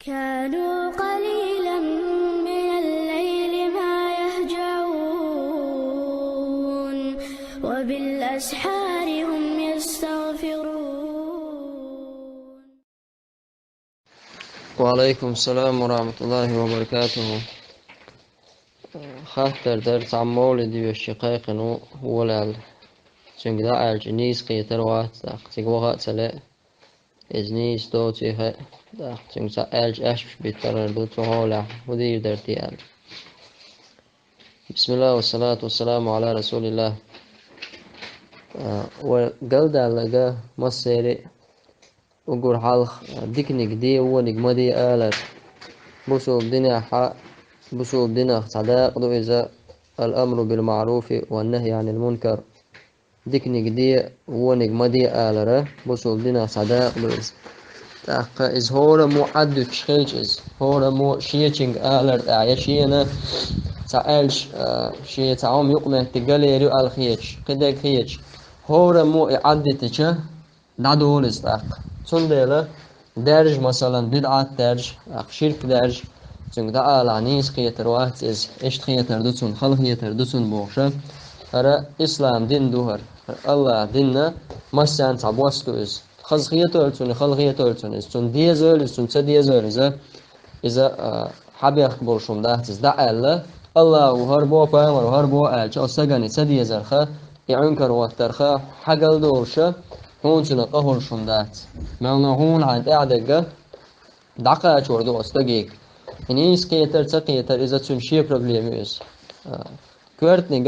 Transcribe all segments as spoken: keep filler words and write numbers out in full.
كانوا قليلا من الليل ما يهجعون، وبالأسحار هم يستغفرون. وعليكم السلام ورحمة الله وبركاته. Хаттар дар, цхьа мовлид йоьшуш кхайкхина ву волавелла. Цуьнга дӀааьлча нийса кхетар вац, тӀаккха цига ваха а ца лаьа. Иза нийса доций хаьа, тӀаккха цуьнга цхьа аьлча аьшпаш биттаргӀар ду, цу хьолехь хӀун дийр дара те аьлла. بسم الله والصلاة والسلام على رسول الله. А, вай галдаьлларг массеран а уггар хьалха диканиг де, вониг ма де алар. Бусулба динехь, бусулба динах цхьа дакъа ду иза: الأمر بالمعروف والنهي عن المنكر. Диканиг де, вониг ма де алар, бусулба динах цхьа дакъа ду иза. ТӀаккха иза хӀораммо Ӏад дуьтуш хилча иза, хӀораммо шечуьнга алар тӀехь, я шена цхьа аьлча, а, шен цхьа хӀума юкъаметтиг галера ю аьлла хеташ, кхидерг хеташ, хӀораммо и Ӏад дитича, дӀадолу иза тӀаккха. Цундела даьржа, масалан, бидӀат даьржа, тӀаккха ширк даьржа, цуьнга дӀаалахь, нийса кхетар вац иза, иштта кхетар ду цунна, хала кхетар ду цунна бохуша. ХӀара ислам дин ду хӀара. АллахӀан динан массарна цхьа бос ду иза. Хаза хетойла цунна, хала хетойла цунна иза. Цунна дезойла иза, цунна ца дезойла иза. Иза, а, хьабехк болуш хӀума дац иза. ДӀа аьлла, АллахӀа хӀара бо, пайхамара хӀара бо аьлча, оцу стагана и ца дезарх, и Ӏункар хӀоттарх хьагал долуша, хьуна цунах къа хуьлуш хӀума дац. Мел но хьуна хьайна тӀехь дерг дӀакхачор ду оцу стаге. И нийса кхетар, ца кхетар, иза цуьнан шен проблема ю иза. А, коьртаниг,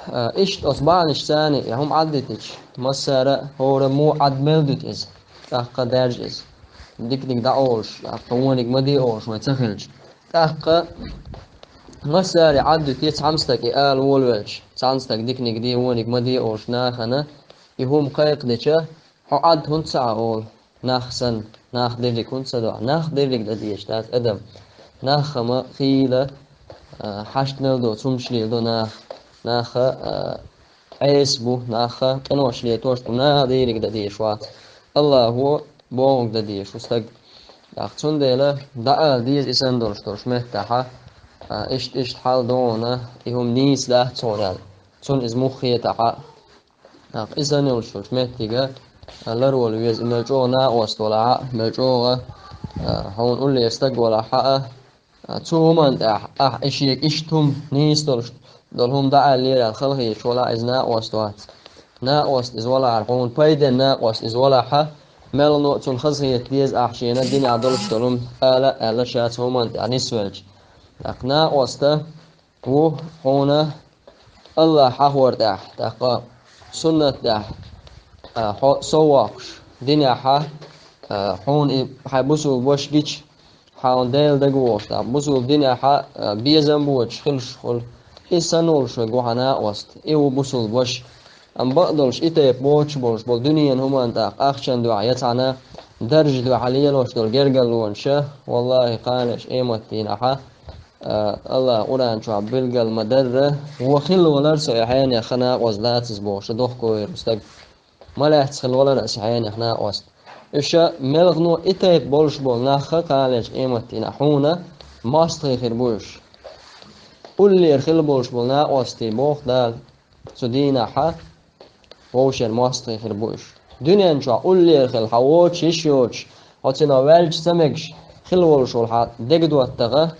а, иштта оцу бахьанашца царна и хӀума Ӏад дитича, массара а хӀораммо Ӏад мел дуьту иза, тӀаккха даьржа иза. Диканиг дӀа олуш, тӀаккха вониг ма де олуш вай ца хилча. ТӀаккха массара а Ӏад дуьту, цхьана стага и ала волавелча, цхьана стага диканиг де, вониг ма де олуш нахана и хӀума кхайкхадича, хьо Ӏад хӀунда ца Ӏа олу, нах санна, нах дерриг хӀунда ца до? Нах дерриг дан дезаш дац адам. Нах ма хийла, а, хьашт мел доцу хӀуманаш леладо наха. Нах, а, Ӏеса бу, нах къинош летош бу, нах дерриг дан дезаш вац. АллахӀо бохург дан дезаш ву стаг. ТӀаккха цундела дӀаала деза и санна долуш долуш меттехь, а, иштта, иштта хьал ду хьуна, и хӀума нийса дац хьуна аьлла. Цунна иза муха хетахь а. ТӀаккха и санна йолуш йолчу меттига, а, ларвала веза, и мел чӀогӀа накъост валахь а, мел чӀогӀа, а, хьуна уллера стаг валахь а, а, цу хӀуманна тӀехь, ахь и шега иштта хӀума нийса долуш долу хӀума дӀааьллера аьлла, хала хеташ валахь а, иза накъост вац. Накъост иза валахьара, хьуна пайденна накъост иза валахь а, мел но а цунна хазахета деза ахь шена динехь долуш долу хӀума ала а аьлла, ша цу хӀуманна тӀехь нисвелча. ТӀаккха накъост ву хьуна АллахӀ хьахор тӀехь, тӀаккха суннат тӀехь, а, хьо сов воккхуш, динехь, а, хьуна и хьайн бусулба ваша гича, хьуна Дела дага вогӀуш, тӀаккха бусулба динехь, а, безам боцуш хилуш хуьлу. И санна волуш верг ву хьан накъост, и ву бусулба ваша. Амма бакъдолуш и тайпа боцуш болуш болу дуьненан хӀуманна тӀаккха ахчанан дуьхьа я цхьана даржан дуьхьа лелош долу гергарлонаш, валлахӀи, кхана а, къематдийнахь а, АллахӀа Къуръан чохь билгал ма-дарра, вон хилла валар со и хьенех накъост лацаза бохуш, дохко вер ву стаг. Ма лаьцна хилла валар аса хьенех накъост. Уьш мелхано и тайпа болуш болу нах кхана а, къематдийнахь хьуна мостагӀий хир бу уьш. Уллера хилла болуш болу накъостий, боху Дала, цу дийнахь вовшийн мостагӀий хир бу уьш. Дуьнен чохь уллера хилла хьан воцуш йиш йоцуш, хьо цунах ваьлча ца мегаш хилла волуш волу хьан дегадоттагӀа,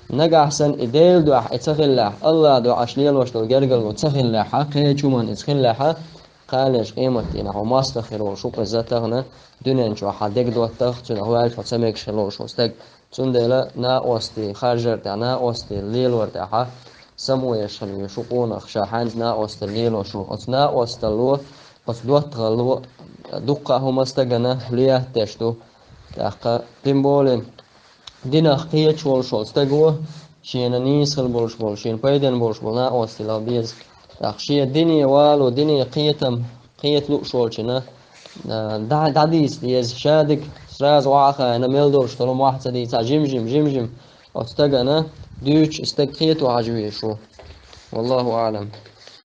нагахь санна и Делан дуьхьа и ца хиллехь, АллахӀан дуьхьа аша лелош долу гергарло ца хиллехь, кхечу хӀуманна иза хиллехь, кхана а, къематдийнахь хьо мостагӀа хир волуш ву-кх иза тахана, дуьнен чохь хьан дегадоттагӀа, цунах ваьлча хьо ца мегаш хир волуш волу стаг. Цундела накъостий харжар тӀехь, накъостий лелор тӀехь самавеш хила веза шу къонах, ша хьаьнца накъосталла лелош ву. Оцу накъосталло, оцу доттагӀалло дуккха а хӀума стагана лаьтташ ду. ТӀаккха тем более динах кхеташ волуш волу стаго, шена нийса хила болуш болу, шена пайденна болуш болу накъостий лаха беза. ТӀаккха шен дине вало, дине кхетам кхета лууш волчунна, а, дӀа-, дӀадийца деза. Шадерг сразу охьа а хаийна, мел долуш долу хӀума охьа ца дийцахь, жим-жим, жим-жим оцу стагана дуьйцуш, и стаг кхето хьажа везаш ву. Валлаху аӀлам.